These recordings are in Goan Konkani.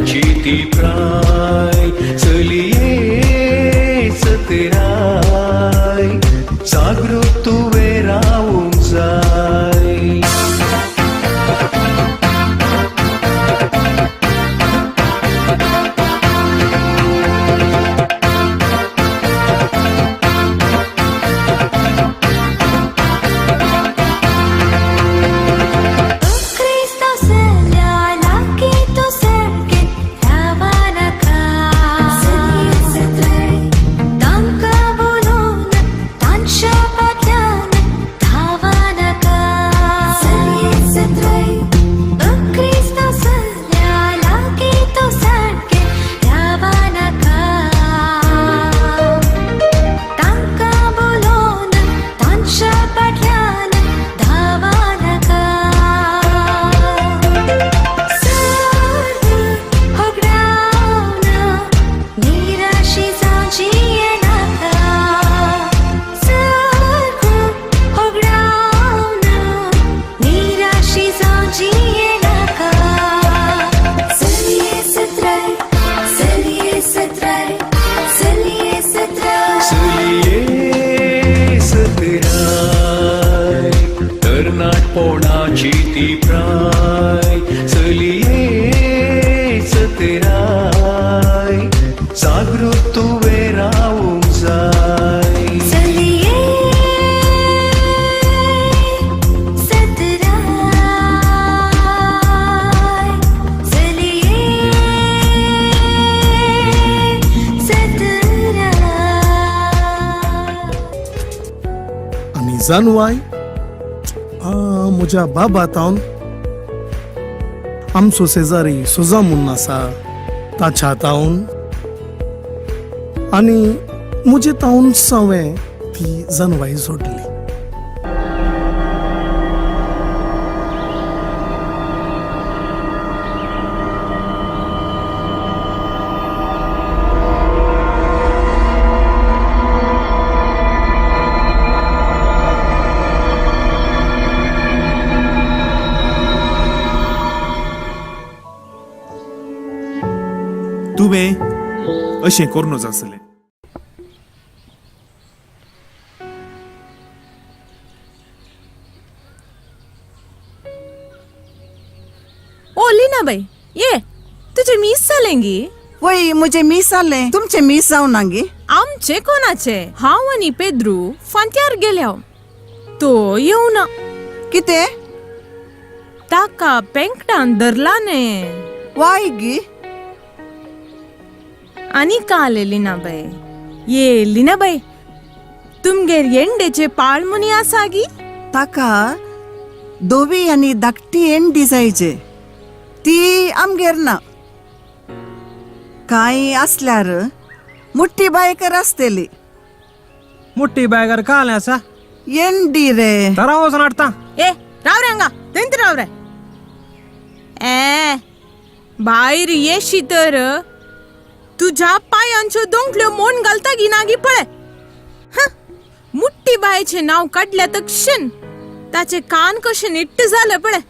तरणाटपोणाची ती प्राय चलये चतराय जागृत तुवें रावूंक जाय. क्रिस्तांव चल्या लागीं तूं सारकें रावनाका. तांकां बोलोवन तांच्या फाटल्यान धांवनाका. क्रिस्तांव चल्या लागीं तूं सारकें रावनाका. तांकां बोलोवन तांच्या फाटल्यान धांवनाका. सर्व होगडावन निराशी जावन जियेनाका. सर्व होगडावन निराशी जावन जियेनाका. चलये सत्राय, चलये सत्राय, चलये सत्राय. चलये सतराय तरणाटपोणाची ती प्राय चलये चतराय जागृत तुवें रावूंक जाय. चलये सतराय, चलये सतराय. आनी जानवाय म्हज्या बाबा तावन आमचो शेजारी सुजा म्हूण आसा ताच्या तावन आनी म्हजे तावन हांवें ती जानवाय जोडली. तुवें अशें करूं आसलें. ओ लीना बाई, ये तुझे मीस जालें गी? वय, म्हजें मीस जालें. तुमचें मीस जावना गे? आमचे कोणाचे, हांव आनी पेद्रू फांत्यार गेल्या, तो येवना. कितें? ताका पेंकटान धरला ने. वाय गी? आनी काले लीनाबाई, ये लीनाबाई, तुमगेर येंडेचे पाळमुनी आसा गी? ताका धवी आनी धाकटी एंडी जायचे. ती आमगेर ना. कांय आसल्यार मुट्टी बायकर आसतली. मुट्टी बॅगर काल आसा. एंडी रे. तरा वचून हाडटा. ए राव रे हांगा, थंयच राव रे. ए भायर येशी तर तुझ्या पायांच्यो दोंकल्यो मोण घालता गी ना गी पळय. हं, मुट्टी बायचें नांव काडल्या तक्षण ताचे कान कशे निट्ट जाले पळय.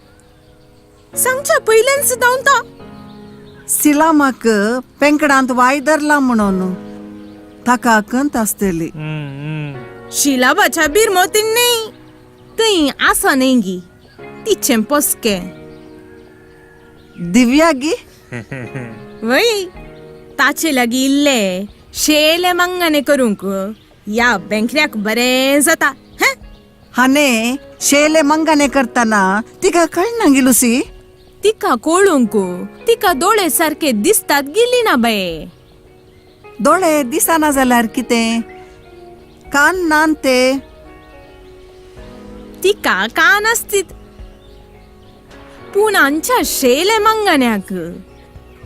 सांगच्या पयल्यान धांवता. सिलामाक पेंकडांत वाय धरला म्हणून ताका कंत आसतली. शिलाबाच्या बिरमोतीन न्ही, थंय आसा न्ही गी तिचें पोसकें. दिव्या गी? वय, ताचे लागीं इल्ले शेले मांगाने करूंक ह्या बेंकऱ्याक बरें जाता हें. हाने शेले मंगाने करतना तिका कळना गी लुसी? तिका कळूंक तिका दोळे सारके दिसतात गेली ना बाये. दोळे दिसना जाल्यार कितें, कान नान ते? तिका कान आसतीत, पूण आमच्या शेले मांगाण्याक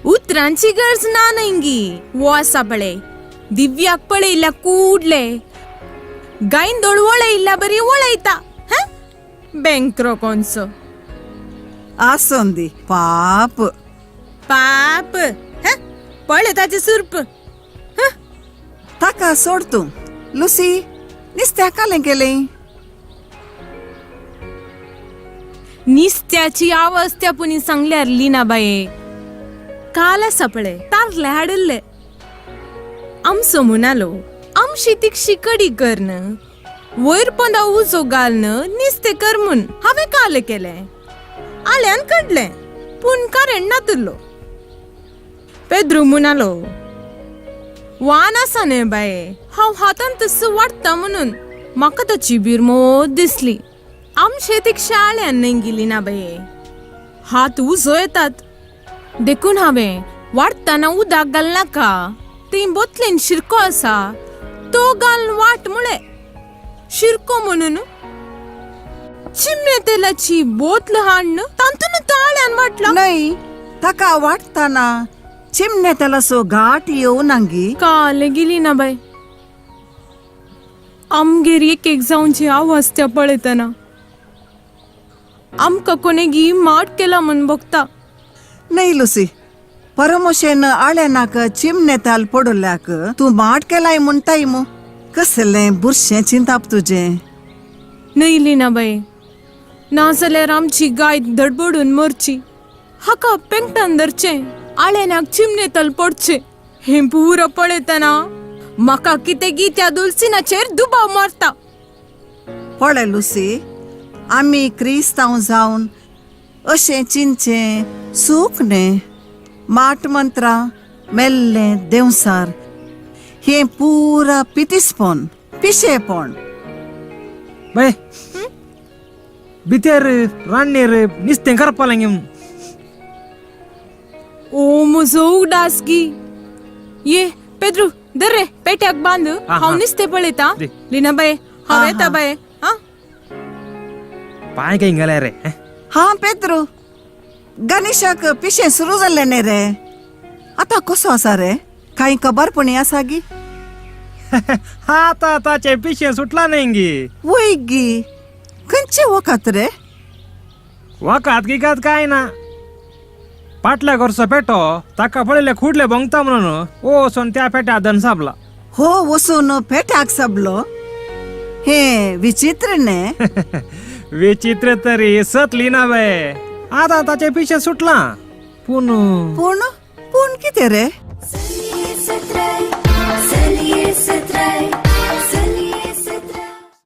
उतरांची गरज ना न्हय गी. वो आसा पळय दिव्याक पळयल्या कुडले गायंदोळ वळयल्ल्या बरी वळयता. हें बँकरो कोणसो. आसोन दी पाप. पाप हें पळय ताचें सुर्प. ताका सोड तूं लुसी. निस्त्या कालें केलें? निस्त्याची आवाज त्या पुणी सांगल्यार लीना बाये. काल आसा पळय तारले हाडिल्ले. आमचो म्हणालो आमशी तिकशी कडी करन वयर पोंदा उजो घालन निस्ते कर म्हूण. हांवें काल केलें, आल्यान काडलें, पूण कारण नातुरलो. पेद्रू म्हणालो वान आसा न्हय बाये, हांव हातान तस वाडटा म्हणून. म्हाका ताची बिरमोत दिसली. आमशे तिकशे आळ्यान न्हय गेली ना बाये, हात उजो येतात देखून हांवें वाडटना उदक घालनाका, ती बोतलेन शिरको आसा तो घालून वाट म्हळें. शिरको म्हणून चिमणे तेलाची बोतल हाडून तातून ताळ्यान वाटला. न्हय, ताका वाटतना चिमणे तेलाचो घाट येवनागी. काल गेली ना बाय. आमगेर एक एक जावची आवाज त्या पळयतना आमकां कोणेगी माट केला म्हूण बघता. न्हय लुसी, परमोशेन आळ्यानाक चिमणे तेल पडल्याक तूं माट केलाय म्हणटाय मू. कसलें बुरशें चिंताप तुजें. न्हय लिना बाई, नाजाल्यार आमची गाय धडपडून मरची. हाका पेंकटान धरचें, आळेनाक चिमणे तल पडचें, हें पुरो पळयतना म्हाका कितें गी त्या दुलसिनाचेर दुबाव मारता. पळय लुसी, आमी क्रिस्तांव जावन अशें चिंतचें सूख न्हय. माट मंत्रां मेल्लें देंवसार हें पुरा पितीसपण, पिशेपण. बाय, भितर रान्नीर निस्तें करपा लागें. ओ म्हजो उगडास गी. ये पेद्रू, धर रे पेट्याक बांद, हांव निस्तें पळयता. दी. लिना बाये, हांव येता बाये. आं पांय खंय गेले रे? हा पेद्रू, गणेशाक पिशें सुरू जाल्लें न्ही रे, आतां कसो आसा रे? कांय खबरपणी आसा गी? आतां ताचें पिशें सुटलां न्हय गी. वय गी, खंयचें वखद रे? वखात गिकात काय ना, पाटल्या घरचो पेटो ताका पळयले खुडले भोंगता म्हणून ओ वचून त्या पेट्या दनसाबला. हो वचून पेट्याक साबलो? हें विचित्र न्ही. विचित्र तरी सतली ना बाये, आतां ताचें पिशें सुटलां. पूण पूण पूण कितें रे? चलये सत्राय.